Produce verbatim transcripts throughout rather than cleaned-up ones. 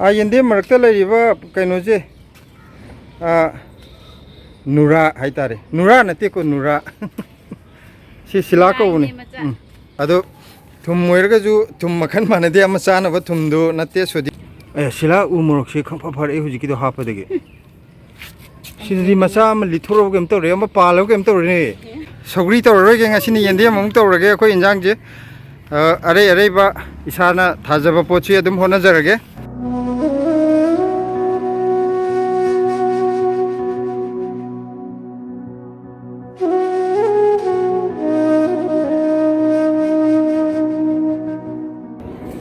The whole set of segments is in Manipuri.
ꯑꯥ, ꯌꯦꯟꯗꯦꯝ ꯃꯔꯛꯇ ꯂꯩꯔꯤꯕ ꯀꯩꯅꯣꯁꯦ, ꯑꯥ, ꯅꯨꯔꯥ ꯍꯥꯏꯇꯥꯔꯦ꯫ ꯅꯨꯔꯥ ꯅꯠꯇꯦꯀꯣ, ꯅꯨꯔꯥ꯫ ꯁꯤ ꯁꯤꯂꯥ ꯀꯧꯕꯅꯤ꯫ ꯅꯨꯔꯥꯅꯦ ꯃꯆꯥ꯫ ꯎꯝ꯫ ꯑꯗꯣ ꯊꯨꯝ ꯑꯣꯏꯔꯒꯁꯨ ꯊꯨꯝ ꯃꯈꯜ ꯃꯥꯟꯅꯗꯦ, ꯑꯃ ꯆꯥꯅꯕ ꯊꯨꯝꯗꯨ ꯅꯠꯇꯦ, ꯁꯣꯗꯤ-, ꯑꯦ, ꯁꯤꯂꯥ ꯎ ꯃꯣꯔꯣꯛꯁꯦ ꯈꯪꯐ ꯐꯔꯦ ꯍꯧꯖꯤꯛꯀꯤꯗꯣ ꯍꯥꯞꯄꯗꯒꯤ꯫ ꯁꯤꯗꯗꯤ ꯃꯆꯥ ꯑꯃ ꯂꯤꯠꯊꯣꯔꯛꯑꯕ ꯀꯩꯝ ꯇꯧꯔꯦ, ꯑꯃ ꯄꯥꯜꯂꯕ ꯀꯩꯝ ꯇꯧꯔꯦꯅꯦ꯫ ꯁꯧꯒ꯭ꯔꯤ ꯇꯧꯔꯔꯣꯏꯒꯦ ꯉꯁꯤꯅꯤ, ꯌꯦꯟꯗꯦꯝ ꯑꯃꯨꯛ ꯇꯧꯔꯒꯦ꯫ ꯑꯩꯈꯣꯏ ꯏꯟꯖꯥꯡꯁꯦ, ꯑ, ꯑꯔꯩ ꯑꯔꯩꯕ ꯏꯁꯥꯅ ꯊꯥꯖꯕ ꯄꯣꯠꯁꯤ ꯑꯗꯨꯝ ꯍꯣꯠꯅꯖꯔꯒꯦ꯫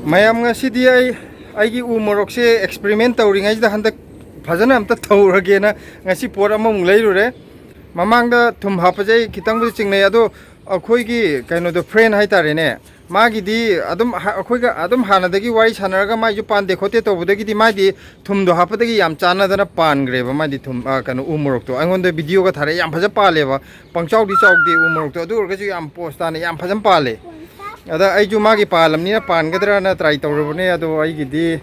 ꯃꯌꯥꯝ, ꯉꯁꯤꯗꯤ ꯑꯩ ꯑꯩꯒꯤ ꯎ ꯃꯣꯔꯣꯛꯁꯦ experiment ꯇꯧꯔꯤꯉꯩꯁꯤꯗ ꯍꯟꯗꯛ ꯐꯖꯅ ꯑꯝꯇ ꯇꯧꯔꯒꯦꯅ ꯉꯁꯤ ꯄꯣꯠ ꯑꯃꯃꯨꯛ ꯂꯩꯔꯨꯔꯦ꯫ ꯃꯃꯥꯡꯗ ꯊꯨꯝ ꯍꯥꯞꯄꯁꯦ ꯑꯩ ꯈꯤꯇꯪꯕꯨꯗꯤ ꯆꯤꯡꯅꯩ, ꯑꯗꯣ ꯑꯩꯈꯣꯏꯒꯤ ꯀꯩꯅꯣꯗꯣ, friend ꯍꯥꯏꯇꯥꯔꯦꯅꯦ, ꯃꯥꯒꯤꯗꯤ ꯑꯗꯨꯝ ꯍ-, ꯑꯩꯈꯣꯏꯒ ꯑꯗꯨꯝ ꯍꯥꯟꯅꯗꯒꯤ ꯋꯥꯔꯤ ꯁꯥꯟꯅꯔꯒ ꯃꯥꯏꯁꯨ ꯄꯥꯟꯗꯦ ꯈꯣꯠꯇꯦ ꯇꯧꯕꯗꯒꯤꯗꯤ ꯃꯥꯏꯗꯤ ꯊꯨꯝꯗꯣ ꯍꯥꯞꯄꯗꯒꯤ ꯌꯥꯝ ꯆꯥꯟꯅꯗꯅ ꯄꯥꯟꯈ꯭ꯔꯦꯕ ꯃꯥꯏꯗꯤ ꯊꯨꯝ, ꯑ, ꯀꯩꯅꯣ, ꯎ ꯃꯣꯔꯣꯛꯇꯣ꯫ ꯑꯩꯉꯣꯟꯗ videoꯒ ꯊꯥꯔꯛꯑꯦ, ꯌꯥꯝ ꯐꯖꯅ ꯄꯥꯜꯂꯦꯕ꯫ ꯄꯪꯆꯥꯎꯗꯤ ꯆꯥꯎꯗꯦ ꯎ ꯃꯣꯔꯣꯛꯇꯣ, ꯑꯗꯨ ꯑꯣꯏꯔꯒꯁꯨ ꯌꯥꯝ ꯄꯣꯁ ꯇꯥꯅ ꯌꯥꯝ ꯐꯖꯅ ꯄꯥꯜꯂꯦ꯫ ꯑꯗ ꯑꯩꯁꯨ ꯃꯥꯒꯤ ꯄꯥꯜꯂꯝꯅꯤꯅ ꯄꯥꯟꯒꯗ꯭ꯔꯅ try ꯇꯧꯔꯨꯕꯅꯦ, ꯑꯗꯣ ꯑꯩꯒꯤꯗꯤ,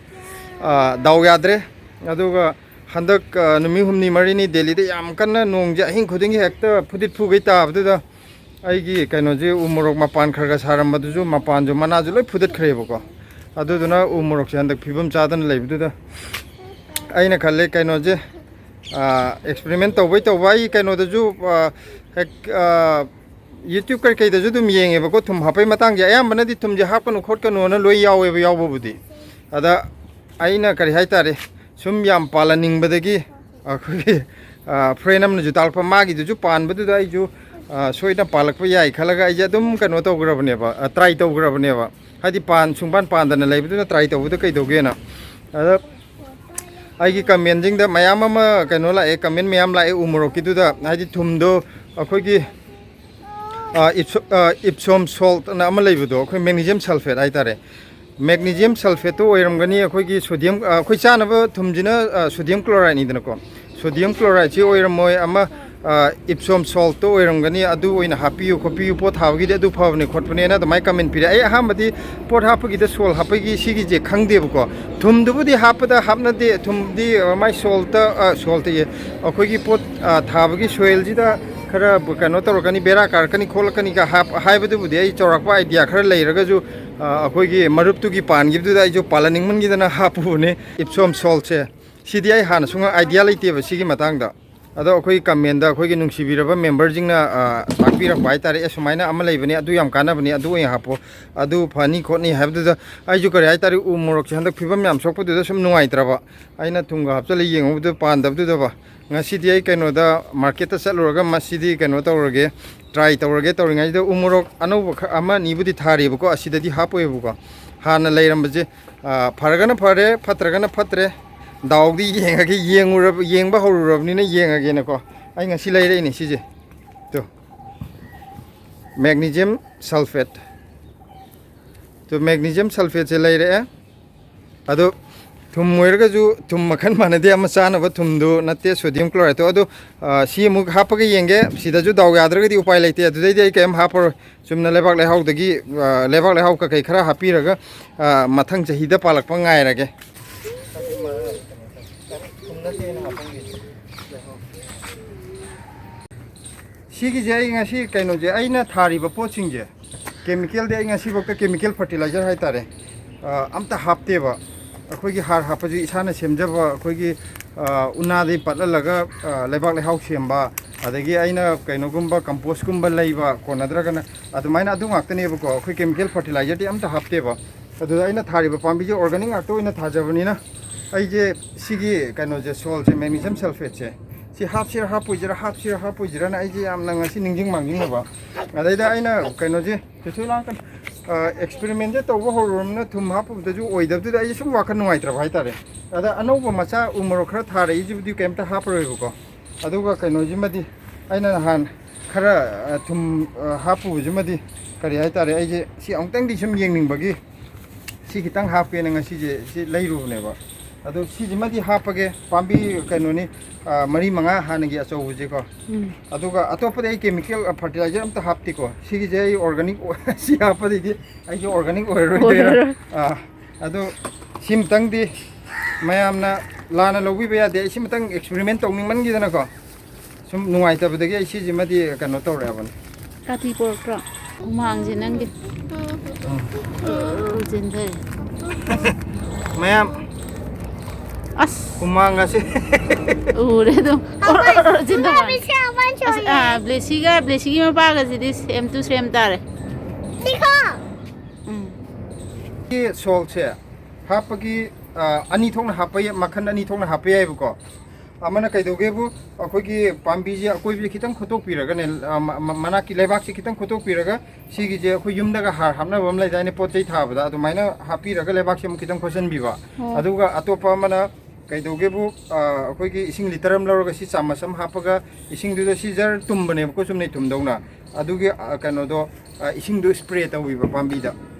ꯑ, ꯗꯥꯎ ꯌꯥꯗ꯭ꯔꯦ꯫ ꯑꯗꯨꯒ ꯍꯟꯗꯛ, ꯑ, ꯅꯨꯃꯤꯠ ꯍꯨꯝꯅꯤ ꯃꯔꯤꯅꯤ ꯗꯦꯜꯂꯤꯗ ꯌꯥꯝ ꯀꯟꯅ ꯅꯣꯡꯁꯦ ꯑꯍꯤꯡ ꯈꯨꯗꯤꯡꯒꯤ ꯍꯦꯛꯇ ꯐꯨꯗꯤꯠ ꯐꯨꯒꯩ ꯇꯥꯕꯗꯨꯗ ꯑꯩꯒꯤ ꯀꯩꯅꯣꯁꯦ, ꯎ ꯃꯣꯔꯣꯛ ꯃꯄꯥꯟ ꯈꯔ ꯈꯔ ꯁꯥꯔꯝꯕꯗꯨꯁꯨ ꯃꯄꯥꯟꯁꯨ ꯃꯅꯥꯁꯨ ꯂꯣꯏ ꯐꯨꯗꯠꯈ꯭ꯔꯦꯕꯀꯣ꯫ ꯑꯗꯨꯗꯨꯅ ꯎ ꯃꯣꯔꯣꯛꯁꯦ ꯍꯟꯗꯛ ꯐꯤꯕꯝ ꯆꯥꯗꯅ ꯂꯩꯕꯗꯨꯗ ꯑꯩꯅ ꯈꯜꯂꯦ ꯀꯩꯅꯣꯁꯦ, ꯑ, experiment ꯇꯧꯕꯩ ꯇꯧꯕ꯫ ꯑꯩ ꯀꯩꯅꯣꯗꯁꯨ, ꯑ, ꯍꯦꯛ, ꯑ, YouTube ꯀꯔꯤ ꯀꯩꯗꯁꯨ ꯑꯗꯨꯝ ꯌꯦꯡꯉꯦꯕꯀꯣ, ꯊꯨꯝ ꯍꯥꯞꯄꯩ ꯃꯇꯥꯡꯁꯦ꯫ ꯑꯌꯥꯝꯕꯅꯗꯤ ꯊꯨꯝꯁꯦ ꯍꯥꯞꯀꯅꯨ ꯈꯣꯠꯀꯅꯨꯅ ꯂꯣꯏ ꯌꯥꯎꯋꯦꯕ, ꯌꯥꯎꯕꯕꯨꯗꯤ꯫ ꯑꯗ ꯑꯩꯅ ꯀꯔꯤ ꯍꯥꯏꯇꯥꯔꯦ, ꯁꯨꯝ ꯌꯥꯝ ꯄꯥꯜꯍꯟꯅꯤꯡꯕꯗꯒꯤ ꯑꯩꯈꯣꯏꯒꯤ, ꯑ, friend ꯑꯃꯅꯁꯨ ꯇꯥꯛꯂꯛꯄ, ꯃꯥꯒꯤꯗꯨꯁꯨ ꯄꯥꯟꯕꯗꯨꯗ ꯑꯩꯁꯨ, ꯑ, ꯁꯣꯏꯗꯅ ꯄꯥꯜꯂꯛꯄ ꯌꯥꯏ ꯈꯜꯂꯒ ꯑꯩꯁꯦ ꯑꯗꯨꯝ ꯀꯩꯅꯣ ꯇꯧꯈ꯭ꯔꯕꯅꯦꯕ, ꯑ, try ꯇꯧꯈ꯭ꯔꯕꯅꯦꯕ꯫ ꯍꯥꯏꯗꯤ ꯄꯥꯟ-, ꯁꯨꯡꯄꯥꯟ ꯄꯥꯟꯗꯅ ꯂꯩꯕꯗꯨꯅ try ꯇꯧꯕꯗ ꯀꯩꯗꯧꯒꯦꯅ꯫ ꯑꯗ ꯑꯩꯒꯤ commentꯁꯤꯡꯗ ꯃꯌꯥꯝ ꯑꯃ ꯀꯩꯅꯣ ꯂꯥꯛꯑꯦ, comment ꯃꯌꯥꯝ ꯂꯥꯛꯑꯦ ꯎ ꯃꯣꯔꯣꯛꯀꯤꯗꯨꯗ, ꯍꯥꯏꯗꯤ ꯊꯨꯝꯗꯣ ꯑꯩꯈꯣꯏꯒꯤ, ꯑ, Epso-, ꯑ, Epsom salt ꯑꯅ ꯑꯃ ꯂꯩꯕꯗꯣ, ꯑꯩꯈꯣꯏ magnesium sulphate ꯍꯥꯏꯇꯥꯔꯦ꯫ Magnesium sulphateꯇꯣ ꯑꯣꯏꯔꯝꯒꯅꯤ, ꯑꯩꯈꯣꯏꯒꯤ sodium, ꯑ, ꯑꯩꯈꯣꯏ ꯆꯥꯅꯕ ꯊꯨꯝꯁꯤꯅ, ꯑ, sodium chlorideꯅꯤꯗꯅꯀꯣ꯫ Sodium chlorideꯁꯤ ꯑꯣꯏꯔꯝꯃꯣꯏ, ꯑꯃ, ꯏꯞꯁꯣꯝ ꯁꯣꯜꯠꯇꯣ ꯑꯣꯏꯔꯝꯒꯅꯤ, ꯑꯗꯨ ꯑꯣꯏꯅ ꯍꯥꯞꯄꯤꯌꯨ ꯈꯣꯠꯄꯤꯌꯨ, ꯄꯣꯠ ꯊꯥꯕꯒꯤꯗꯤ ꯑꯗꯨ ꯐꯕꯅꯦ ꯈꯣꯠꯄꯅꯦꯅ ꯑꯗꯨꯃꯥꯏꯅ ꯀꯃꯦꯟ ꯄꯤꯔꯛꯑꯦ꯫ ꯑꯩ ꯑꯍꯥꯟꯕꯗꯤ ꯄꯣꯠ ꯍꯥꯞꯄꯒꯤꯗ ꯁꯣꯜ ꯍꯥꯞꯄꯒꯤ ꯁꯤꯒꯤꯁꯦ ꯈꯪꯗꯦꯕꯀꯣ꯫ ꯊꯨꯝꯗꯨꯕꯨꯗꯤ ꯍꯥꯞꯄꯗ ꯍꯥꯞꯅꯗꯦ, ꯊꯨꯝꯗꯤ ꯃꯥꯏ ꯁꯣꯜꯇ ꯁꯣꯜꯇ ꯑꯩꯈꯣꯏꯒꯤ ꯄꯣꯠ ꯊꯥꯕꯒꯤ ꯁꯣꯏꯜꯁꯤꯗ ꯈꯔ ꯀꯩꯅꯣ ꯇꯧꯔꯛꯀꯅꯤ, ꯕꯦꯔꯥ ꯀꯥꯔꯛꯀꯅꯤ ꯈꯣꯠꯂꯛꯀꯅꯤꯒ ꯍꯥꯏꯕꯗꯨꯕꯨꯗꯤ ꯑꯩ ꯆꯥꯎꯔꯥꯛꯄ ꯑꯥꯏꯗꯤꯌꯥ ꯈꯔ ꯂꯩꯔꯒꯁꯨ, ꯑꯩꯈꯣꯏꯒꯤ ꯃꯔꯨꯞꯇꯨꯒꯤ ꯄꯥꯟꯈꯤꯕꯗꯨꯗ ꯑꯩꯁꯨ ꯄꯥꯜꯍꯟꯅꯤꯡꯃꯟꯈꯤꯗꯅ ꯍꯥꯞꯄꯨꯕꯅꯦ ꯏꯞꯁꯣꯝ ꯁꯣꯜꯁꯦ꯫ ꯁꯤꯗꯤ ꯑꯩ ꯍꯥꯟꯅ ꯁꯨꯡ ꯑꯥꯏꯗꯤꯌꯥ ꯂꯩꯇꯦꯕ ꯁꯤꯒꯤ ꯃꯇꯥꯡꯗ꯫ ꯑꯗꯣ ꯑꯩꯈꯣꯏ ꯀꯃꯦꯟꯗ ꯑꯩꯈꯣꯏꯒꯤ ꯅꯨꯡꯁꯤꯕꯤꯔꯕ ꯃꯦꯝꯕꯔꯁꯤꯡꯅ ꯇꯥꯛꯄꯤꯔꯛꯄ ꯍꯥꯏꯇꯥꯔꯦ, "ꯑꯦ, ꯁꯨꯃꯥꯏꯅ ꯑꯃ ꯂꯩꯕꯅꯦ, ꯑꯗꯨ ꯌꯥꯝ ꯀꯥꯟꯅꯕꯅꯦ, ꯑꯗꯨ ꯑꯣꯏꯅ ꯍꯥꯞꯄꯣ, ꯑꯗꯨ ꯐꯅꯤ ꯈꯣꯠꯅꯤ" ꯍꯥꯏꯕꯗꯨꯗ ꯑꯩꯁꯨ ꯀꯔꯤ ꯍꯥꯏꯇꯥꯔꯦ, ꯎ ꯃꯣꯔꯣꯛꯁꯦ ꯍꯟꯗꯛ ꯐꯤꯕꯝ ꯌꯥꯝ ꯁꯣꯛꯄꯗꯨꯗ ꯁꯨꯝ ꯅꯨꯡꯉꯥꯏꯇ꯭ꯔꯕ꯫ ꯑꯩꯅ ꯊꯨꯝꯒ ꯍꯥꯞꯆꯜꯂ ꯌꯦꯡꯉꯨꯕꯗꯨ ꯄꯥꯟꯗꯕꯗꯨꯗꯕ꯫ ꯉꯁꯤꯗꯤ ꯑꯩ ꯀꯩꯅꯣꯗ ꯃꯥꯔꯀꯦꯠꯇ ꯆꯠꯂꯨꯔꯒ ꯃꯁꯤꯗꯤ ꯀꯩꯅꯣ ꯇꯧꯔꯒꯦ, ꯇ꯭ꯔꯥꯏ ꯇꯧꯔꯒꯦ꯫ ꯇꯧꯔꯤꯉꯩꯁꯤꯗ ꯎ ꯃꯣꯔꯣꯛ ꯑꯅꯧꯕ ꯈꯔ ꯑꯃ ꯑꯅꯤꯕꯨꯗꯤ ꯊꯥꯔꯤꯕꯀꯣ, ꯑꯁꯤꯗꯗꯤ ꯍꯥꯞꯄꯣꯏꯕꯀꯣ꯫ ꯍꯥꯟꯅ ꯂꯩꯔꯝꯕꯁꯦ, ꯐꯔꯒꯅ ꯐꯔꯦ, ꯐꯠꯇ꯭ꯔꯒꯅ ꯐꯠꯇ꯭ꯔꯦ꯫ ꯗꯥꯎꯗꯤ ꯌꯦꯡꯉꯒꯦ, ꯌꯦꯡꯉꯨꯔꯕ, ꯌꯦꯡꯕ ꯍꯧꯔꯨꯔꯕꯅꯤꯅ ꯌꯦꯡꯉꯒꯦꯅꯀꯣ꯫ ꯑꯩ ꯉꯁꯤ ꯂꯩꯔꯛꯏꯅꯦ ꯁꯤꯁꯦ꯫ ꯇꯣ, ꯃꯦꯒꯅꯤꯖꯤꯌꯝ ꯁꯜꯐꯦꯠ꯫ ꯇꯣ, ꯃꯦꯒꯅꯤꯖꯤꯌꯝ ꯁꯜꯐꯦꯠꯁꯦ ꯂꯩꯔꯛꯑꯦ꯫ ꯑꯗꯣ ꯊꯨꯝ ꯑꯣꯏꯔꯒꯁꯨ ꯊꯨꯝ ꯃꯈꯜ ꯃꯥꯟꯅꯗꯦ, ꯑꯃ ꯆꯥꯅꯕ ꯊꯨꯝꯗꯨ ꯅꯠꯇꯦ, ꯁꯣꯗꯤꯌꯝ ꯀ꯭ꯂꯣꯔꯥꯏꯠꯇꯣ꯫ ꯑꯗꯣ ꯁꯤ ꯑꯃꯨꯛ ꯍꯥꯞꯄꯒ ꯌꯦꯡꯒꯦ꯫ ꯁꯤꯗꯁꯨ ꯗꯥꯎ ꯌꯥꯗ꯭ꯔꯒꯗꯤ ꯎꯄꯥꯏ ꯂꯩꯇꯦ, ꯑꯗꯨꯗꯩꯗꯤ ꯑꯩ ꯀꯔꯤꯝ ꯍꯥꯞꯄꯔꯣꯏ꯫ ꯆꯨꯝꯅ ꯂꯩꯕꯥꯛ ꯂꯩꯍꯥꯎꯗꯒꯤ, ꯂꯩꯕꯥꯛ ꯂꯩꯍꯥꯎ ꯀꯩꯀꯩ ꯈꯔ ꯍꯥꯞꯄꯤꯔꯒ ꯃꯊꯪ ꯆꯍꯤꯗ ꯄꯥꯜꯂꯛꯄ ꯉꯥꯏꯔꯒꯦ꯫ ꯁꯤꯒꯤꯁꯦ ꯑꯩ ꯉꯁꯤ ꯀꯩꯅꯣꯁꯦ, ꯑꯩꯅ ꯊꯥꯔꯤꯕ ꯄꯣꯠꯁꯤꯡꯁꯦ, ꯀꯦꯃꯤꯀꯦꯜꯗꯤ ꯑꯩ ꯉꯁꯤꯐꯥꯎꯗ ꯀꯦꯃꯤꯀꯦꯜ ꯐꯔꯇꯤꯂꯥꯏꯖꯔ ꯍꯥꯏꯇꯥꯔꯦ, ꯑꯝꯇ ꯍꯥꯞꯇꯦꯕ꯫ ꯑꯩꯈꯣꯏꯒꯤ ꯍꯥꯔ ꯍꯥꯞꯄꯁꯨ ꯏꯁꯥꯅ ꯁꯦꯝꯖꯕ, ꯑꯩꯈꯣꯏꯒꯤ ꯎꯅꯥꯗꯒꯤ ꯄꯠꯍꯜꯂꯒ ꯂꯩꯕꯥꯛ ꯂꯩꯍꯥꯎ ꯁꯦꯝꯕ, ꯑꯗꯒꯤ ꯑꯩꯅ ꯀꯩꯅꯣꯒꯨꯝꯕ ꯀꯝꯄꯣꯁꯀꯨꯝꯕ ꯂꯩꯕ, ꯀꯣꯟꯅꯗ꯭ꯔꯒꯅ ꯑꯗꯨꯃꯥꯏꯅ ꯑꯗꯨ ꯉꯥꯛꯇꯅꯦꯕꯀꯣ꯫ ꯑꯩꯈꯣꯏ ꯀꯦꯃꯤꯀꯦꯜ ꯐꯔꯇꯤꯂꯥꯏꯖꯔꯗꯤ ꯑꯝꯇ ꯍꯥꯞꯇꯦꯕ꯫ ꯑꯗꯨꯗ ꯑꯩꯅ ꯊꯥꯔꯤꯕ ꯄꯥꯝꯕꯤꯁꯦ ꯑꯣꯔꯒꯥꯅꯤꯛ ꯉꯥꯛꯇ ꯑꯣꯏꯅ ꯊꯥꯖꯕꯅꯤꯅ ꯑꯩꯁꯦ ꯁꯤꯒꯤ ꯀꯩꯅꯣꯁꯦ, ꯁꯣꯜꯁꯦ, ꯃꯦꯒꯅꯤꯁꯤꯌꯝ ꯁꯜꯐꯦꯠꯁꯦ, ꯁꯤ ꯍꯥꯞꯁꯤꯔ ꯍꯥꯞꯄꯣꯏꯁꯤꯔ, ꯍꯥꯞꯁꯤꯔ ꯍꯥꯞꯄꯣꯏꯁꯤꯔꯅ ꯑꯩꯁꯦ ꯌꯥꯝꯅ ꯉꯁꯤ ꯅꯤꯡꯁꯤꯡ ꯃꯥꯡꯖꯤꯡꯅꯕ꯫ ꯑꯗꯩꯗ ꯑꯩꯅ ꯀꯩꯅꯣꯁꯦ, ꯆꯦꯆꯣꯏ ꯂꯥꯡꯀꯟ, ꯑꯦꯛꯁꯄꯦꯔꯤꯃꯦꯟꯁꯦ ꯇꯧꯕ ꯍꯧꯔꯨꯔꯕꯅꯤꯅ ꯊꯨꯝ ꯍꯥꯞꯄꯨꯕꯗꯁꯨ ꯑꯣꯏꯗꯕꯗꯨꯗ ꯑꯩꯁꯦ ꯁꯨꯝ ꯋꯥꯈꯜ ꯅꯨꯡꯉꯥꯏꯇ꯭ꯔꯕ ꯍꯥꯏꯇꯥꯔꯦ꯫ ꯑꯗ ꯑꯅꯧꯕ ꯃꯆꯥ ꯎ ꯃꯣꯔꯣꯛ ꯈꯔ ꯊꯥꯔꯛꯏꯁꯤꯕꯨꯗꯤ ꯀꯩꯝꯇ ꯍꯥꯞꯄꯔꯣꯏꯕꯀꯣ꯫ ꯑꯗꯨꯒ ꯀꯩꯅꯣꯁꯤꯃꯗꯤ ꯑꯩꯅ ꯅꯍꯥꯟ ꯈꯔ, ꯑ, ꯊꯨꯝ, ꯑ, ꯍꯥꯞꯄꯨꯕꯁꯤꯃꯗꯤ ꯀꯔꯤ ꯍꯥꯏꯇꯥꯔꯦ, ꯑꯩꯁꯦ ꯁꯤ ꯑꯃꯨꯛꯇꯪꯗꯤ ꯁꯨꯝ ꯌꯦꯡꯅꯤꯡꯕꯒꯤ ꯁꯤ ꯈꯤꯇꯪ ꯍꯥꯞꯀꯦꯅ ꯉꯁꯤꯁꯦ ꯁꯤ ꯂꯩꯔꯨꯕꯅꯦꯕ꯫ ꯑꯗꯣ ꯁꯤꯁꯤꯃꯗꯤ ꯍꯥꯞꯄꯒꯦ, ꯄꯥꯝꯕꯤ ꯀꯩꯅꯣꯅꯤ, ꯑ, ꯃꯔꯤ ꯃꯉꯥ ꯍꯥꯟꯅꯒꯤ ꯑꯆꯧꯕꯁꯦꯀꯣ꯫ ꯎꯝ꯫ ꯑꯗꯨꯒ ꯑꯇꯣꯞꯄꯗꯤ ꯑꯩ chemical, ꯑ, fertilizer ꯑꯝꯇ ꯍꯥꯞꯇꯦꯀꯣ꯫ ꯁꯤꯒꯤꯁꯦ ꯑꯩ organic ꯑꯣꯏ-, ꯁꯤ ꯍꯥꯞꯄꯗꯩꯗꯤ ꯑꯩꯁꯨ organic ꯑꯣꯏꯔꯔꯣꯏꯗꯣꯏꯔꯥ? ꯑꯣꯏꯔꯔꯣꯏ꯫ ꯑꯥ, ꯑꯗꯣ ꯁꯤꯃꯇꯪꯗꯤ ꯃꯌꯥꯝꯅ ꯂꯥꯟꯅ ꯂꯧꯕꯤꯕ ꯌꯥꯗꯦ꯫ ꯑꯩ ꯁꯤꯃꯇꯪ experiment ꯇꯧꯅꯤꯡꯃꯟꯒꯤꯗꯅꯀꯣ꯫ ꯁꯨꯝ ꯅꯨꯡꯉꯥꯏꯇꯕꯗꯒꯤ ꯑꯩ ꯁꯤꯁꯤꯃꯗꯤ ꯀꯩꯅꯣ ꯇꯧꯔꯛꯑꯕꯅꯤ꯫ ꯀꯥꯇꯤ ꯄꯣꯔꯛꯇ꯭ꯔꯣ? ꯍꯨꯃꯥꯡꯁꯦ ꯅꯪꯒꯤ꯫ ꯎꯝ꯫ ꯆꯦꯟꯊꯔꯦ꯫ ꯃꯌꯥꯝ꯫ ꯑꯁ꯫ ꯍꯨꯃꯥꯡ ꯑꯁꯦ꯫ ꯎꯔꯦ ꯑꯗꯨꯝ꯫ ꯑꯣꯔ, ꯑꯣꯔ, ꯑꯣꯔ ꯆꯦꯟꯊꯕ ꯋꯥꯅꯤ꯫ ꯑꯁ, ꯑꯥ, ꯕ꯭ꯂꯦꯁꯤꯒ, ꯕ꯭ꯂꯦꯁꯤꯒꯤ ꯃꯄꯥꯒꯁꯤꯗꯤ same to same ꯇꯥꯔꯦ꯫ ꯎꯝ꯫ ꯁꯤ ꯁꯣꯜꯁꯦ ꯍꯥꯞꯄꯒꯤ, ꯑ, ꯑꯅꯤ ꯊꯣꯛꯅ ꯍꯥꯞꯄ ꯌꯥꯏ, ꯃꯈꯜ ꯑꯅꯤ ꯊꯣꯛꯅ ꯍꯥꯞꯄ ꯌꯥꯏꯕꯀꯣ꯫ ꯑꯃꯅ ꯀꯩꯗꯧꯒꯦꯕꯨ, ꯑꯩꯈꯣꯏꯒꯤ ꯄꯥꯝꯕꯤꯁꯦ ꯑꯀꯣꯏꯕꯁꯦ ꯈꯤꯇꯪ ꯈꯣꯠꯇꯣꯛꯄꯤꯔꯒꯅꯦ, ꯑ, ꯃ-, ꯃ-, ꯃꯅꯥꯛꯀꯤ ꯂꯩꯕꯥꯛꯁꯦ ꯈꯤꯇꯪ ꯈꯣꯠꯇꯣꯛꯄꯤꯔꯒ, ꯁꯤꯒꯤꯁꯦ ꯑꯩꯈꯣꯏ ꯌꯨꯝꯗꯒ ꯍꯥꯔ ꯍꯥꯞꯅꯕ ꯑꯃ ꯂꯩꯗꯥꯏꯅꯦ, ꯄꯣꯠ ꯆꯩ ꯊꯥꯕꯗ, ꯑꯗꯨꯃꯥꯏꯅ ꯍꯥꯞꯄꯤꯔꯒ ꯂꯩꯕꯥꯛꯁꯦ ꯑꯃꯨꯛ ꯈꯤꯇꯪ ꯈꯣꯠꯆꯟꯕꯤꯕ꯫ ꯑꯣ꯫ ꯑꯗꯨꯒ ꯑꯇꯣꯞꯄ ꯑꯃꯅ ꯀꯩꯗꯧꯒꯦꯕꯨ, ꯑ, ꯑꯩꯈꯣꯏꯒꯤ ꯏꯁꯤꯡ ꯂꯤꯇꯔ ꯑꯃ ꯂꯧꯔꯒ ꯁꯤ ꯆꯥꯃꯁ ꯑꯃ ꯍꯥꯞꯄꯒ, ꯏꯁꯤꯡꯗꯨꯗ ꯁꯤ ꯖꯔ ꯇꯨꯝꯕꯅꯦꯕꯀꯣ, ꯆꯨꯝꯅꯩ ꯊꯨꯝꯗꯧꯅ꯫ ꯑꯗꯨꯒꯤ, ꯑ, ꯀꯩꯅꯣꯗꯣ, ꯑ, ꯏꯁꯤꯡꯗꯣ spray ꯇꯧꯕꯤꯕ ꯄꯥꯝꯕꯤꯗ꯫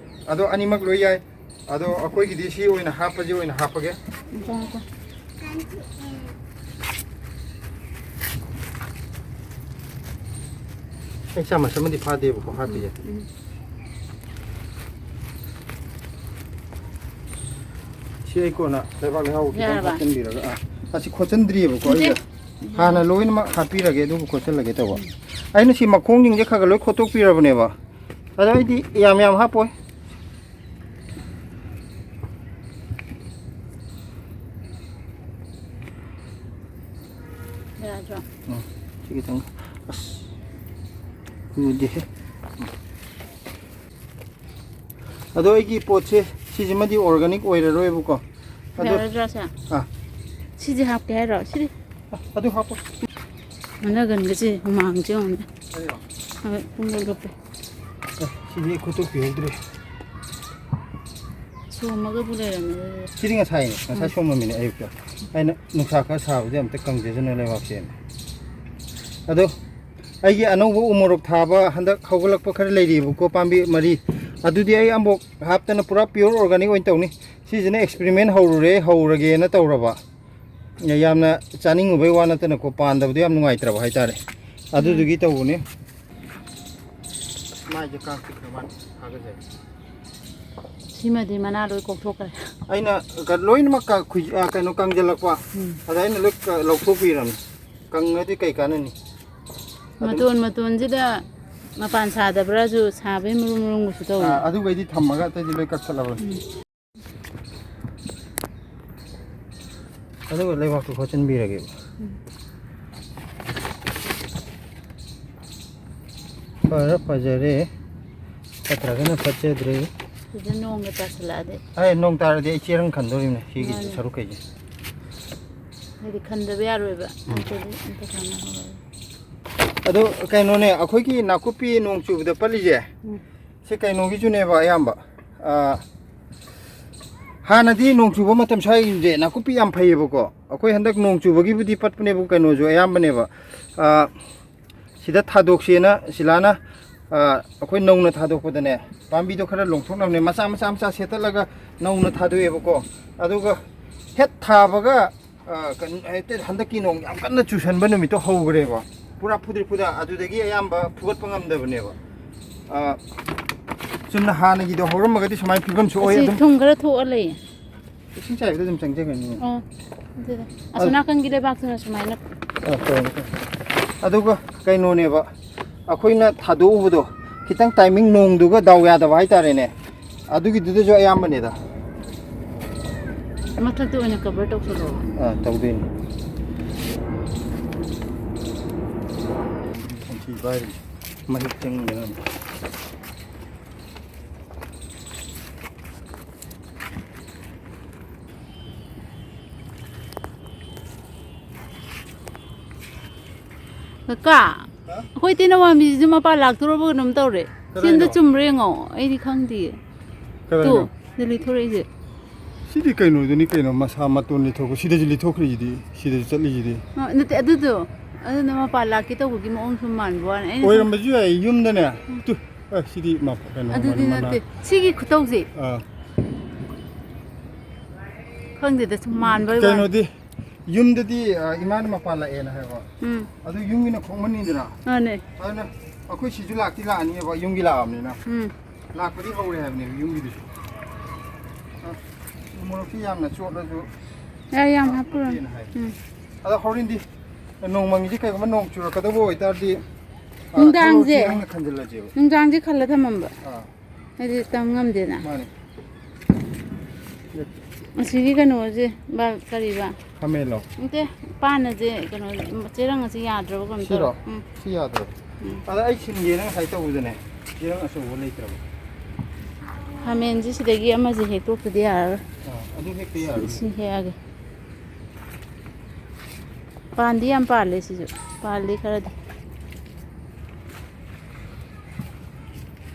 ꯑꯗꯣ ꯑꯅꯤꯃꯛ ꯂꯣꯏ ꯌꯥꯏ꯫ ꯑꯗꯣ ꯑꯩꯈꯣꯏꯒꯤꯗꯤ ꯁꯤ ꯑꯣꯏꯅ ꯍꯥꯞꯄꯁꯤ ꯑꯣꯏꯅ ꯍꯥꯞꯄꯒꯦ꯫ ꯑꯩ ꯆꯥꯃꯁ ꯑꯃꯗꯤ ꯐꯥꯗꯦꯕꯀꯣ ꯍꯥꯞꯄꯤꯁꯦ꯫ ꯎꯝ꯫ ꯁꯤ ꯑꯩ ꯀꯣꯟꯅ ꯂꯩꯕꯥꯛ ꯂꯩꯍꯥꯎ ꯈꯤꯇꯪ ꯌꯥꯔꯕ? ꯍꯥꯞꯆꯤꯟꯕꯤꯔꯒ, ꯑꯥ, ꯑꯁꯤ ꯈꯣꯠꯆꯤꯟꯗ꯭ꯔꯤꯑꯕꯀꯣ ꯅꯠꯇꯦ꯫ ꯑꯩꯁꯦ꯫ ꯍꯥꯟꯅ ꯂꯣꯏꯅꯃꯛ ꯍꯥꯞꯄꯤꯔꯒꯦ, ꯑꯗꯨꯒ ꯈꯣꯠꯆꯤꯜꯂꯒꯦ ꯇꯧꯕ꯫ ꯑꯩꯅ ꯁꯤ ꯃꯈꯣꯡꯁꯤꯡꯁꯦ ꯈꯔ ꯈꯔ ꯂꯣꯏ ꯈꯣꯠꯇꯣꯛꯄꯤꯔꯕꯅꯦꯕ꯫ ꯑꯗꯣ ꯑꯩꯗꯤ ꯌꯥꯝ ꯌꯥꯝ ꯍꯥꯞꯄꯣꯏ꯫ ꯌꯥꯗ꯭ꯔꯣ? ꯎꯝ, ꯁꯤ ꯈꯤꯇꯪ, ꯑꯁ, ꯎꯗꯦꯍꯦ꯫ ꯑꯗꯣ ꯑꯩꯒꯤ ꯄꯣꯠꯁꯦ ꯁꯤꯁꯤꯃꯗꯤ organic ꯑꯣꯏꯔꯔꯣꯏꯕꯀꯣ꯫ ꯑꯗꯣ ꯌꯥꯔꯗ꯭ꯔꯥ ꯁꯦ? ꯑꯥ꯫ ꯁꯤꯁꯦ ꯍꯥꯞꯀꯦ ꯍꯥꯏꯔꯣ? ꯁꯤꯗꯤ? ꯑ, ꯑꯗꯨ ꯍꯥꯞꯄꯣ꯫ ꯃꯅꯒꯟꯒꯁꯦ ꯍꯨꯃꯥꯡꯁꯦ ꯌꯦꯡꯉꯨꯅꯦ꯫ ꯑꯩꯔꯣ? ꯍꯣꯏ, ꯄꯨꯡ ꯂꯣꯏ ꯂꯨꯞꯄꯦ꯫ ꯑꯦ, ꯁꯤꯗꯤ ꯑꯩ ꯈꯣꯠꯇꯣꯛꯄꯤꯍꯧꯗ꯭ꯔꯦ꯫ ꯁꯣꯝꯃꯒꯕꯨ ꯂꯩꯔꯝꯃꯦ꯫ ꯁꯤꯗꯤ ꯉꯁꯥꯏꯅꯦ, ꯉꯁꯥꯏ ꯎꯝ꯫ ꯁꯣꯝꯃꯝꯃꯤꯅꯦ ꯑꯌꯨꯛꯇ꯫ ꯑꯩꯅ ꯅꯨꯡꯁꯥ ꯈꯔ ꯁꯥꯕꯗꯤ ꯑꯝꯇ ꯀꯪꯖꯁꯅꯨ ꯂꯩꯕꯥꯛꯁꯦꯅ꯫ ꯑꯗꯣ ꯑꯩꯒꯤ ꯑꯅꯧꯕ ꯎ ꯃꯣꯔꯣꯛ ꯊꯥꯕ ꯍꯟꯗꯛ ꯍꯧꯒꯠꯂꯛꯄ ꯈꯔ ꯂꯩꯔꯤꯕꯀꯣ, ꯄꯥꯝꯕꯤ ꯃꯔꯤ꯫ ꯑꯗꯨꯗꯤ ꯑꯩ ꯑꯃꯨꯛ ꯍꯥꯞꯇꯅ ꯄꯨꯔꯥ pure organic ꯑꯣꯏꯅ ꯇꯧꯅꯤ꯫ ꯁꯤꯁꯤꯅ ꯑꯦꯛꯁꯄꯦꯔꯤꯃꯦꯟ ꯍꯧꯔꯨꯔꯦ, ꯍꯧꯔꯒꯦꯅ ꯇꯧꯔꯕ꯫ ꯌꯥꯝꯅ ꯆꯥꯅꯤꯡꯉꯨꯕꯩ ꯋꯥ ꯅꯠꯇꯅꯀꯣ, ꯄꯥꯟꯗꯕꯗꯣ ꯌꯥꯝ ꯅꯨꯡꯉꯥꯏꯇ꯭ꯔꯕ ꯍꯥꯏꯇꯥꯔꯦ꯫ ꯑꯗꯨꯗꯨꯒꯤ ꯇꯧꯕꯅꯤ꯫ ꯃꯥꯏꯁꯦ ꯀꯥꯡ ꯆꯤꯛꯈ꯭ꯔ ꯃꯥꯜꯂꯦ꯫ ꯍꯥꯒꯠꯆꯔꯦ꯫ ꯁꯤꯃꯗꯤ ꯃꯅꯥ ꯂꯣꯏ ꯀꯣꯛꯊꯣꯛꯈ꯭ꯔꯦ꯫ ꯑꯩꯅ ꯀ-, ꯂꯣꯏꯅꯃꯛ ꯀ-, ꯈꯨꯏ-, ꯑ, ꯀꯩꯅꯣ, ꯀꯪꯁꯤꯜꯂꯛꯄ꯫ ꯎꯝ꯫ ꯑꯗ ꯑꯩꯅ ꯂꯣꯏ ꯀ-, ꯂꯧꯊꯣꯛꯄꯤꯔꯝꯅꯤ꯫ ꯀꯪꯉꯗꯤ ꯀꯩ ꯀꯥꯟꯅꯅꯤ? ꯑꯗꯨꯝ ꯃꯇꯣꯟ ꯃꯇꯣꯟꯁꯤꯗ ꯃꯄꯥꯟ ꯁꯥꯗꯕ꯭ꯔꯥꯁꯨ ꯁꯥꯕꯩ ꯃꯔꯨꯝ ꯃꯔꯨꯝꯒꯁꯨ ꯇꯧꯋꯤ꯫ ꯑꯥ, ꯑꯗꯨꯒꯩꯗꯤ ꯊꯝꯃꯒ ꯑꯇꯩꯗꯤ ꯂꯣꯏ ꯀꯛꯊꯠꯂꯕꯅꯤ꯫ ꯎꯝ꯫ ꯑꯗꯨꯒ ꯂꯩꯕꯥꯛꯇꯨ ꯈꯣꯠꯆꯤꯟꯕꯤꯔꯒꯦꯕ꯫ ꯎꯝ꯫ ꯐꯔꯦ, ꯐꯖꯔꯦ꯫ ꯐꯠꯇ꯭ꯔꯒꯅ ꯐꯠꯖꯗ꯭ꯔꯦ꯫ ꯁꯤꯗ ꯅꯣꯡꯒ ꯇꯥꯁꯜꯂꯛꯑꯗꯤ꯫ ꯑꯦ, ꯅꯣꯡ ꯇꯥꯔꯗꯤ ꯑꯩ ꯆꯦꯔꯪ ꯈꯟꯗꯣꯔꯤꯕꯅꯦ ꯁꯤꯒꯤꯁꯦ, ꯃꯥꯅꯦ꯫ ꯁꯔꯨꯛ ꯀꯩꯁꯦ꯫ ꯍꯥꯏꯗꯤ ꯈꯟꯗꯕ ꯌꯥꯔꯣꯏꯕ꯫ ꯎꯝ꯫ ꯅꯠꯇ꯭ꯔꯗꯤ ꯑꯝꯇ ꯀꯥꯟꯅꯔꯣꯏ꯫ ꯑꯗꯣ ꯀꯩꯅꯣꯅꯦ, ꯑꯩꯈꯣꯏꯒꯤ ꯅꯥꯀꯨꯞꯄꯤ ꯅꯣꯡ ꯆꯨꯕꯗ ꯄꯠꯂꯤꯁꯦ, ꯎꯝ꯫ ꯁꯤ ꯀꯩꯅꯣꯒꯤꯁꯨꯅꯦꯕ ꯑꯌꯥꯝꯕ꯫ ꯑꯥ, ꯍꯥꯟꯅꯗꯤ ꯅꯣꯡ ꯆꯨꯕ ꯃꯇꯝ ꯁ꯭ꯋꯥꯏꯁꯦ ꯅꯥꯀꯨꯞꯄꯤ ꯌꯥꯝ ꯐꯩꯌꯦꯕꯀꯣ꯫ ꯑꯩꯈꯣꯏ ꯍꯟꯗꯛ ꯅꯣꯡ ꯆꯨꯕꯒꯤꯕꯨꯗꯤ ꯄꯠꯄꯅꯦꯕ ꯀꯩꯅꯣꯁꯨ ꯑꯌꯥꯝꯕꯅꯦꯕ꯫ ꯑꯥ, ꯁꯤꯗ ꯊꯥꯗꯣꯛꯁꯦꯅ ꯁꯤꯂꯥꯅ, ꯑꯥ, ꯑꯩꯈꯣꯏ ꯅꯧꯅ ꯊꯥꯗꯣꯛꯄꯗꯅꯦ, ꯄꯥꯝꯕꯤꯗꯣ ꯈꯔ ꯂꯣꯡꯊꯣꯛꯅꯕꯅꯦ, ꯃꯆꯥ ꯃꯆꯥ ꯃꯆꯥ ꯁꯦꯠꯇꯠꯂꯒ ꯅꯧꯅ ꯊꯥꯗꯣꯛꯑꯦꯕꯀꯣ꯫ ꯑꯗꯨꯒ ꯍꯦꯛ ꯊꯥꯕꯒ, ꯑꯥ, ꯀꯩꯅꯣ, ꯍꯦꯛꯇ ꯍꯟꯗꯛꯀꯤ ꯅꯣꯡ ꯌꯥꯝ ꯀꯟꯅ ꯆꯨꯁꯟꯕ ꯅꯨꯃꯤꯠꯇꯣ ꯍꯧꯈ꯭ꯔꯦꯕ꯫ ꯄꯨꯔꯥ ꯐꯨꯗ꯭ꯔꯤ ꯐꯨꯗ, ꯑꯗꯨꯗꯒꯤ ꯑꯌꯥꯝꯕ ꯐꯨꯒꯠꯄ ꯉꯝꯗꯕꯅꯦꯕ꯫ ꯑꯥ, ꯆꯨꯝꯅ ꯍꯥꯟꯅꯒꯤꯗꯣ ꯍꯧꯔꯝꯃꯒꯗꯤ ꯁꯨꯃꯥꯏꯅ ꯐꯤꯕꯝꯁꯨ ꯑꯣꯏ ꯑꯁꯤ ꯑꯗꯨꯝ꯫ ꯊꯨꯝ ꯈꯔ ꯊꯣꯛꯑ ꯂꯩꯌꯦ꯫ ꯏꯁꯤꯡ ꯆꯥꯏꯕꯗ ꯑꯗꯨꯝ ꯆꯪꯖꯒꯅꯤ꯫ ꯑꯣ, ꯑꯗꯨꯗ꯫ ꯑꯁꯣꯝ ꯑꯗꯨ ꯅꯥꯀꯟꯒꯤ ꯂꯩꯕꯥꯛꯇꯨꯅ ꯁꯨꯃꯥꯏꯅ꯫ ꯑ, ꯇꯧꯔꯦ, ꯇꯧꯔꯦ꯫ ꯑꯗꯨꯒ ꯀꯩꯅꯣꯅꯦꯕ, ꯑꯩꯈꯣꯏꯅ ꯊꯥꯗꯣꯛꯎꯕꯗꯣ ꯈꯤꯇꯪ ꯇꯥꯏꯃꯤꯡ ꯅꯣꯡꯗꯨꯒ ꯗꯥꯎ ꯌꯥꯗꯕ ꯍꯥꯏꯇꯥꯔꯦꯅꯦ, ꯑꯗꯨꯒꯤꯗꯨꯗꯁꯨ ꯑꯌꯥꯝꯕꯅꯦꯗ꯫ ꯃꯊꯛꯇ ꯑꯣꯏꯅ ꯀꯚꯔ ꯇꯧꯁꯜꯂꯣ꯫ ꯑ, ꯇꯧꯗꯣꯏꯅꯤ꯫ ꯁꯟꯊꯤ ꯄꯥꯏꯔꯤ꯫ ꯃꯍꯤꯛ ꯆꯪꯗꯅꯕ꯫ ꯀꯀꯥ, ꯍꯥ? ꯑꯩꯈꯣꯏ ꯇꯤꯅꯋꯥꯝꯕꯤꯁꯤꯁꯨ ꯃꯄꯥꯟ ꯂꯥꯛꯇꯣꯔꯕ ꯀꯩꯅꯣꯝ ꯇꯧꯔꯦ꯫ ꯁꯤ ꯑꯝꯇ ꯀꯗꯥꯏꯅꯣ? ꯆꯨꯝꯕ꯭ꯔꯥ ꯌꯦꯡꯉꯣ, ꯑꯩꯗꯤ ꯈꯪꯗꯤꯌꯦ꯫ ꯀꯗꯥꯏꯅꯣ? ꯇꯨ, ꯁꯤꯗ ꯂꯤꯊꯣꯔꯛꯏꯁꯦ꯫ ꯁꯤꯗꯤ ꯀꯩꯅꯣꯗꯨꯅꯤ ꯀꯩꯅꯣ, ꯃꯁꯥ ꯃꯇꯣꯟ ꯂꯤꯊꯣꯛꯄ, ꯁꯤꯗꯁꯨ ꯂꯤꯊꯣꯛꯈ꯭ꯔꯤꯁꯤꯗꯤ, ꯁꯤꯗꯁꯨ ꯆꯠꯂꯤꯁꯤꯗꯤ꯫ ꯑ, ꯅꯠꯇꯦ, ꯑꯗꯨꯗꯣ, ꯑꯗꯨꯅ ꯃꯄꯥꯟ ꯂꯥꯛꯀꯦ ꯇꯧꯕꯒꯤ ꯃꯑꯣꯡ ꯁꯨꯝ ꯃꯥꯟꯕ ꯋꯥꯅꯤ꯫ ꯑꯩꯅ ꯁꯨꯝ ꯑꯣꯏꯔꯝꯕꯁꯨ ꯌꯥꯏ, ꯌꯨꯝꯗꯅꯦ꯫ ꯎꯝ꯫ ꯇꯨ, ꯑ, ꯁꯤꯗꯤ ꯃ-, ꯀꯩꯅꯣ, ꯑꯗꯨꯗꯤ ꯃꯅꯥ꯫ ꯅꯠꯇꯦ꯫ ꯁꯤꯒꯤ ꯈꯨꯇꯧꯁꯦ꯫ ꯑꯥ꯫ ꯈꯪꯗꯦꯗ, ꯁꯨꯝ ꯃꯥꯟꯕꯩ ꯋꯥꯅꯤ꯫ ꯀꯩꯅꯣꯗꯤ, ꯌꯨꯝꯗꯗꯤ, ꯑ, ꯏꯃꯥꯅ ꯃꯄꯥꯟ ꯂꯥꯛꯑꯦꯅ ꯍꯥꯏꯕ꯫ ꯎꯝ꯫ ꯑꯗꯨ ꯌꯨꯝꯒꯤꯅ ꯈꯣꯡꯃꯟꯅꯤꯗꯅ꯫ ꯃꯥꯅꯦ꯫ ꯑꯗꯨꯅ ꯑꯩꯈꯣꯏ ꯁꯤꯁꯨ ꯂꯥꯛꯇꯤ ꯂꯥꯛꯑꯅꯤꯕ, ꯌꯨꯝꯒꯤ ꯂꯥꯛꯑꯕꯅꯤꯅ꯫ ꯎꯝ꯫ ꯂꯥꯛꯄꯗꯤ ꯍꯧꯔꯦ ꯍꯥꯏꯕꯅꯦꯕ ꯌꯨꯝꯒꯤꯗꯨꯁꯨ꯫ ꯑ, ꯃꯣꯔꯣꯛꯁꯤ ꯌꯥꯝꯅ ꯆꯣꯠꯂꯁꯨ ꯌꯥꯏ, ꯌꯥꯝ ꯍꯥꯞꯄꯨꯔꯅꯨ꯫ ꯐꯠꯇꯦꯅ ꯍꯥꯏ꯫ ꯎꯝ꯫ ꯑꯗꯣ ꯍꯣꯔꯦꯟꯗꯤ ꯅꯣꯡ ꯃꯪꯉꯤꯁꯦ ꯀꯩꯒꯨꯝꯕ ꯅꯣꯡ ꯆꯨꯔꯛꯀꯗꯧꯕ ꯑꯣꯏꯇꯥꯔꯗꯤ, ꯑ, ꯅꯨꯡꯗꯥꯡꯁꯦ꯫ ꯊꯔꯣ ꯆꯦꯔꯪꯅ ꯈꯟꯖꯤꯜꯂꯁꯦꯕ꯫ ꯅꯨꯡꯗꯥꯡꯁꯦ ꯈꯜꯂ ꯊꯝꯃꯝꯕ꯫ ꯑꯥ꯫ ꯍꯥꯏꯗꯤ ꯇꯝ ꯉꯝꯗꯦꯅ꯫ ꯃꯥꯅꯤ꯫ ꯑꯁꯤꯒꯤ ꯀꯩꯅꯣꯁꯦ, ꯕ-, ꯀꯔꯤꯕ? ꯈꯥꯃꯦꯟꯂꯣ? ꯅꯠꯇꯦ, ꯄꯥꯟ ꯑꯁꯦ ꯀꯩꯅꯣ, ꯆꯦꯔꯪ ꯑꯁꯤ ꯌꯥꯗ꯭ꯔꯕ ꯀꯩꯅꯣꯝ ꯁꯤꯔꯣ? ꯇꯧꯔꯦ꯫ ꯎꯝ꯫ ꯁꯤ ꯌꯥꯗ꯭ꯔꯣ? ꯎꯝ꯫ ꯑꯗ ꯑꯩ ꯁꯤꯟꯒꯦꯅ ꯉꯁꯥꯏ ꯇꯧꯕꯗꯅꯦ, ꯆꯦꯔꯪ ꯑꯆꯧꯕ ꯂꯩꯇ꯭ꯔꯕ꯫ ꯈꯥꯃꯦꯟꯁꯤ ꯁꯤꯗꯒꯤ ꯑꯃꯁꯦ ꯍꯦꯛꯇꯣꯛꯇꯗꯤ ꯌꯥꯔꯔꯣꯏ꯫ ꯑꯥ, ꯑꯗꯨ ꯍꯦꯛꯇ ꯌꯥꯔꯣꯏ꯫ ꯁꯤ ꯍꯦꯛꯑꯒꯦ꯫ ꯄꯥꯟꯗꯤ ꯌꯥꯝ ꯄꯥꯜꯂꯦ ꯁꯤꯁꯨ꯫ ꯄꯥꯜꯂꯤ ꯈꯔꯗꯤ꯫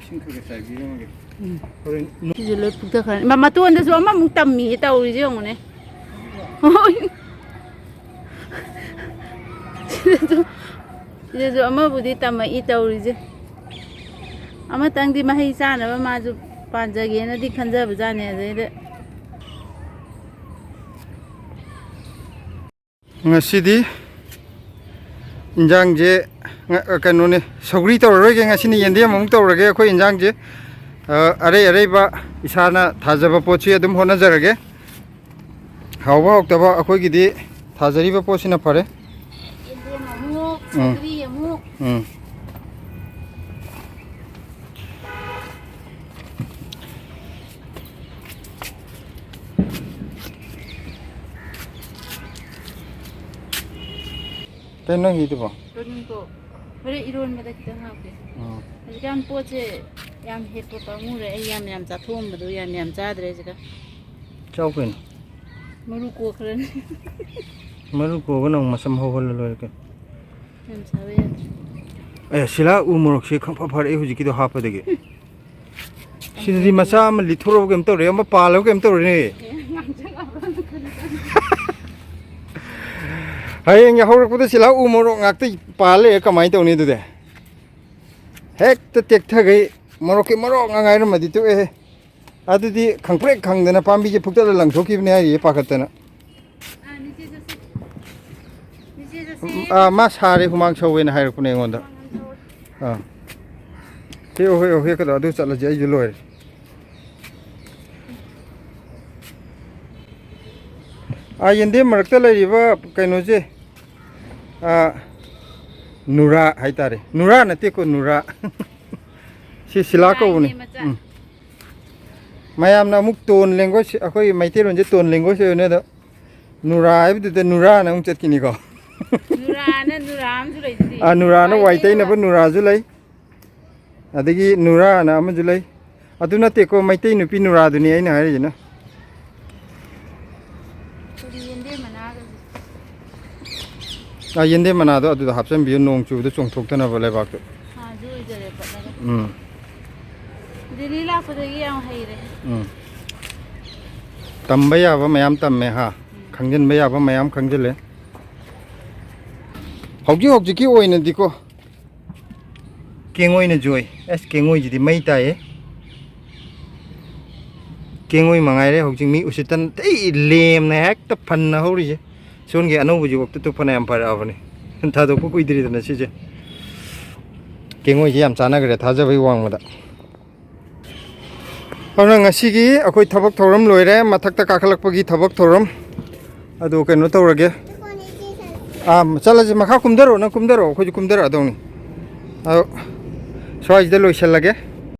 ꯏꯁꯤꯡ ꯈꯔ ꯈꯔ ꯆꯥꯏꯕꯤꯔꯝꯃꯒꯦ꯫ ꯎꯝ꯫ ꯍꯣꯔꯦꯟ ꯅꯣ- ꯁꯤꯁꯨ ꯂꯣꯏ ꯄꯨꯊꯈ꯭ꯔꯅꯤ꯫ ꯃ-, ꯃꯇꯣꯟꯗꯁꯨ ꯑꯃꯃꯨꯛ ꯇꯝꯃꯤꯌꯦ ꯇꯧꯔꯤꯁꯦ ꯌꯦꯡꯉꯨꯅꯦ꯫ ꯍꯣꯏ꯫ ꯁꯤꯗꯁꯨ, ꯁꯤꯗꯁꯨ ꯑꯃꯕꯨꯗꯤ ꯇꯝꯃꯛꯏ ꯇꯧꯔꯤꯁꯦ꯫ ꯑꯃꯇꯪꯗꯤ ꯃꯍꯩ ꯆꯥꯅꯕ ꯃꯥꯁꯨ ꯄꯥꯟꯖꯒꯦꯅꯗꯤ ꯈꯟꯖꯕꯖꯥꯠꯅꯦ꯫ ꯑꯗꯩꯗ ꯉꯁꯤꯗꯤ ꯏꯟꯖꯥꯡꯁꯦ, ꯉ-, ꯀꯩꯅꯣꯅꯦ, ꯁꯧꯒ꯭ꯔꯤ ꯇꯧꯔꯔꯣꯏꯒꯦ, ꯉꯁꯤꯅꯤ ꯌꯦꯟꯗꯦꯝ ꯑꯃꯨꯛ ꯇꯧꯔꯒꯦ꯫ ꯑꯩꯈꯣꯏ ꯏꯟꯖꯥꯡꯁꯦ, ꯑ, ꯑꯔꯩ ꯑꯔꯩꯕ ꯏꯁꯥꯅ ꯊꯥꯖꯕ ꯄꯣꯠꯁꯤ ꯑꯗꯨꯝ ꯍꯣꯠꯅꯖꯔꯒꯦ꯫ ꯍꯥꯎꯕ ꯍꯥꯎꯇꯕ ꯑꯩꯈꯣꯏꯒꯤꯗꯤ ꯊꯥꯖꯔꯤꯕ ꯄꯣꯠꯁꯤꯅ ꯐꯔꯦ꯫ ꯌꯦꯟꯗꯦꯝ ꯑꯃꯨꯛ, ꯎꯝ꯫ ꯁꯧꯒ꯭ꯔꯤ ꯑꯃꯨꯛ꯫ ꯎꯝ꯫ ꯀꯩꯅꯣ ꯅꯪ ꯍꯤꯗꯨꯕꯣ? ꯇꯣꯅꯤꯡꯀꯣꯛ꯫ ꯍꯣꯔꯦꯟ ꯏꯔꯣꯟꯕꯗ ꯈꯤꯇꯪ ꯍꯥꯞꯀꯦ꯫ ꯎꯝ꯫ ꯍꯧꯖꯤꯛꯀꯥꯟ ꯄꯣꯠꯁꯦ ꯌꯥꯝ ꯍꯦꯛꯄ ꯄꯥꯝꯃꯨꯔꯦ꯫ ꯑꯩ ꯌꯥꯝ ꯌꯥꯝ ꯆꯥꯊꯣꯛꯑꯝꯕꯗꯣ ꯌꯥꯝ ꯌꯥꯝ ꯆꯥꯗ꯭ꯔꯦ ꯍꯧꯖꯤꯛꯀꯥꯟ꯫ ꯆꯥꯎ ꯀꯩꯅꯣ꯫ ꯃꯔꯨ ꯀꯣꯛꯈ꯭ꯔꯅꯤ꯫ ꯃꯔꯨ ꯀꯣꯛꯑꯒ ꯅꯪ ꯃꯁꯝ ꯍꯧꯍꯜꯂ ꯂꯣꯏꯔꯦ ꯀꯩꯅꯣ꯫ ꯌꯥꯝ ꯆꯥꯕ ꯌꯥꯗ꯭ꯔꯦ꯫ ꯑꯦ, ꯁꯤꯂꯥ ꯎ ꯃꯣꯔꯣꯛꯁꯦ ꯈꯪꯐ ꯐꯔꯛꯑꯦ ꯍꯧꯖꯤꯛꯀꯤꯗꯣ ꯍꯥꯞꯄꯗꯒꯤ꯫ ꯁꯤꯗꯗꯤ ꯃꯆꯥ ꯑꯃ ꯂꯤꯠꯊꯣꯔꯛꯑꯕ ꯀꯩꯝ ꯇꯧꯔꯦ, ꯑꯃ ꯄꯥꯜꯂꯕ ꯀꯩꯝ ꯇꯧꯔꯦꯅꯦ꯫ ꯍꯌꯦꯡ ꯌꯥꯍꯧꯔꯛꯄꯗ ꯁꯤꯂꯥ ꯎ ꯃꯣꯔꯣꯛ ꯉꯥꯛꯇ ꯄꯥꯜ ꯂꯩꯔꯦ, ꯀꯃꯥꯏꯅ ꯇꯧꯅꯤ ꯑꯗꯨꯗꯤ? ꯍꯦꯛꯇ ꯇꯦꯛꯊꯈꯩ ꯃꯣꯔꯣꯛꯀꯤ ꯃꯣꯔꯣꯛ ꯉꯥꯛ ꯉꯥꯏꯔꯝꯃꯗꯤ ꯇꯣꯛꯑꯦꯍꯦ꯫ ꯑꯗꯨꯗꯤ ꯈꯪꯄ꯭ꯔꯦꯛ ꯈꯪꯗꯅ ꯄꯥꯝꯕꯤꯁꯦ ꯐꯨꯛꯇꯠꯂ ꯂꯪꯊꯣꯛꯈꯤꯕꯅꯦ ꯍꯥꯏꯔꯤꯌꯦ, ꯄꯥꯈꯠꯇꯅ꯫ ꯑꯥ, ꯅꯤꯆꯦ ꯆꯠꯁꯤ꯫ ꯅꯤꯆꯦ ꯆꯠꯁꯤ꯫ ꯑꯥ, ꯃꯥ ꯁꯥꯔꯦ, ꯍꯨꯃꯥꯡ ꯁꯧꯋꯦꯅ ꯍꯥꯏꯔꯛꯄꯅꯦ ꯑꯩꯉꯣꯟꯗ꯫ ꯍꯨꯃꯥꯡ ꯌꯥꯝ ꯁꯧꯋꯦ꯫ ꯑꯥ꯫ ꯍꯦꯛꯑꯣ, ꯍꯦꯛꯑꯣ, ꯍꯦꯛꯀꯗꯧ ꯑꯗꯨ ꯆꯠꯂꯁꯤ, ꯑꯩꯁꯨ ꯂꯣꯏꯔꯦ꯫ ꯑꯥ, ꯌꯦꯟꯗꯦꯝ ꯃꯔꯛꯇ ꯂꯩꯔꯤꯕ ꯀꯩꯅꯣꯁꯦ, ꯑꯥ, ꯅꯨꯔꯥ ꯍꯥꯏꯇꯥꯔꯦ꯫ ꯅꯨꯔꯥ ꯅꯠꯇꯦꯀꯣ, ꯅꯨꯔꯥ꯫ ꯁꯤ ꯁꯤꯂꯥ ꯀꯧꯕꯅꯤ꯫ ꯅꯨꯔꯥꯅꯦ ꯃꯆꯥ꯫ ꯎꯝ꯫ ꯃꯌꯥꯝꯅ ꯑꯃꯨꯛ ꯇꯣꯟ language, ꯑꯩꯈꯣꯏ ꯃꯩꯇꯩꯂꯣꯟꯁꯦ ꯇꯣꯟ language ꯑꯣꯏꯕꯅꯦ, ꯑꯗꯣ ꯅꯨꯔꯥ ꯍꯥꯏꯕꯗꯨꯗ ꯅꯨꯔꯥꯅ ꯑꯃꯨꯛ ꯆꯠꯈꯤꯅꯤꯀꯣ꯫ ꯅꯨꯔꯥꯅ ꯅꯨꯔꯥ ꯑꯃꯁꯨ ꯂꯩꯗꯨꯗꯤ꯫ ꯑꯥ, ꯅꯨꯔꯥꯅ ꯋꯥꯏ ꯋꯥꯏ ꯇꯩꯅꯕ꯫ ꯇꯩꯅꯕ ꯅꯨꯔꯥꯁꯨ ꯂꯩ꯫ ꯑꯗꯒꯤ ꯅꯨꯔꯥꯅ ꯑꯃꯁꯨ ꯂꯩ꯫ ꯑꯗꯨ ꯅꯠꯇꯦꯀꯣ, ꯃꯩꯇꯩ ꯅꯨꯄꯤ ꯅꯨꯔꯥꯗꯨꯅꯤ ꯑꯩꯅ ꯍꯥꯏꯔꯤꯁꯤꯅ꯫ ꯀꯔꯤ ꯌꯦꯟꯗꯦꯝ ꯃꯅꯥꯒꯁꯦ? ꯑꯥ, ꯌꯦꯟꯗꯦꯝ ꯃꯅꯥꯗꯣ ꯑꯗꯨꯗ ꯍꯥꯞꯆꯤꯟꯕꯤꯌꯨ, ꯅꯣꯡ ꯆꯨꯕꯗ ꯆꯣꯡꯊꯣꯛꯇꯅꯕ ꯂꯩꯕꯥꯛꯇꯣ꯫ ꯑꯥ, ꯑꯗꯨ ꯑꯣꯏꯖꯔꯦ ꯄꯠꯂꯒ꯫ ꯎꯝ꯫ ꯗꯦꯜꯂꯤ ꯂꯥꯛꯄꯗꯒꯤ ꯌꯥꯝ ꯍꯩꯔꯦ꯫ ꯎꯝ꯫ ꯇꯝꯕ ꯌꯥꯕ ꯃꯌꯥꯝ ꯇꯝꯃꯦ ꯍꯥ꯫ ꯎꯝ꯫ ꯈꯪꯖꯤꯟꯕ ꯌꯥꯕ ꯃꯌꯥꯝ ꯈꯪꯖꯤꯜꯂꯦ꯫ ꯍꯧꯖꯤꯛ ꯍꯧꯖꯤꯛꯀꯤ ꯑꯣꯏꯅꯗꯤꯀꯣ, ꯀꯦꯡꯉꯣꯏꯅ ꯖꯣꯏ꯫ ꯑꯁ, ꯀꯦꯡꯉꯣꯏꯁꯤꯗꯤ ꯃꯩ ꯇꯥꯏꯌꯦ꯫ ꯀꯦꯡꯉꯣꯏ ꯃꯉꯥꯏꯔꯦ ꯍꯧꯖꯤꯛ ꯃꯤ ꯎꯁꯤꯠꯇꯅ ꯑꯩ ꯂꯦꯝꯅ ꯍꯦꯛꯇ ꯐꯟꯅ ꯍꯧꯔꯤꯁꯦ꯫ ꯁꯣꯟꯒꯤ ꯑꯅꯧꯕꯁꯤꯐꯥꯎꯗ ꯇꯨ ꯐꯅꯌꯥꯝ ꯐꯔꯛꯑꯕꯅꯤ꯫ ꯊꯥꯗꯣꯛꯄ ꯀꯨꯏꯗ꯭ꯔꯤꯗꯅ ꯁꯤꯁꯦ꯫ ꯀꯦꯡꯉꯣꯏꯁꯦ ꯌꯥꯝ ꯆꯥꯟꯅꯈ꯭ꯔꯦ ꯊꯥꯖꯕꯒꯤ ꯋꯥꯡꯃꯗ꯫ ꯑꯗꯨꯅ ꯉꯁꯤꯒꯤ ꯑꯩꯈꯣꯏ ꯊꯕꯛ ꯊꯧꯔꯝ ꯂꯣꯏꯔꯦ, ꯃꯊꯛꯇ ꯀꯥꯈꯠꯂꯛꯄꯒꯤ ꯊꯕꯛ ꯊꯧꯔꯝ꯫ ꯑꯗꯨ ꯀꯩꯅꯣ ꯇꯧꯔꯒꯦ꯫ ꯑꯥ, ꯆꯠꯂꯁꯤ, ꯃꯈꯥ ꯀꯨꯝꯊꯔꯛꯑꯣ, ꯅꯪ ꯀꯨꯝꯊꯔꯛꯑꯣ, ꯑꯩꯈꯣꯏꯁꯨ ꯀꯨꯝꯊꯔꯛꯑꯗꯧꯅꯤ꯫ ꯑꯗꯣ ꯁ꯭ꯋꯥꯏꯁꯤꯗ ꯂꯣꯏꯁꯤꯜꯂꯒꯦ꯫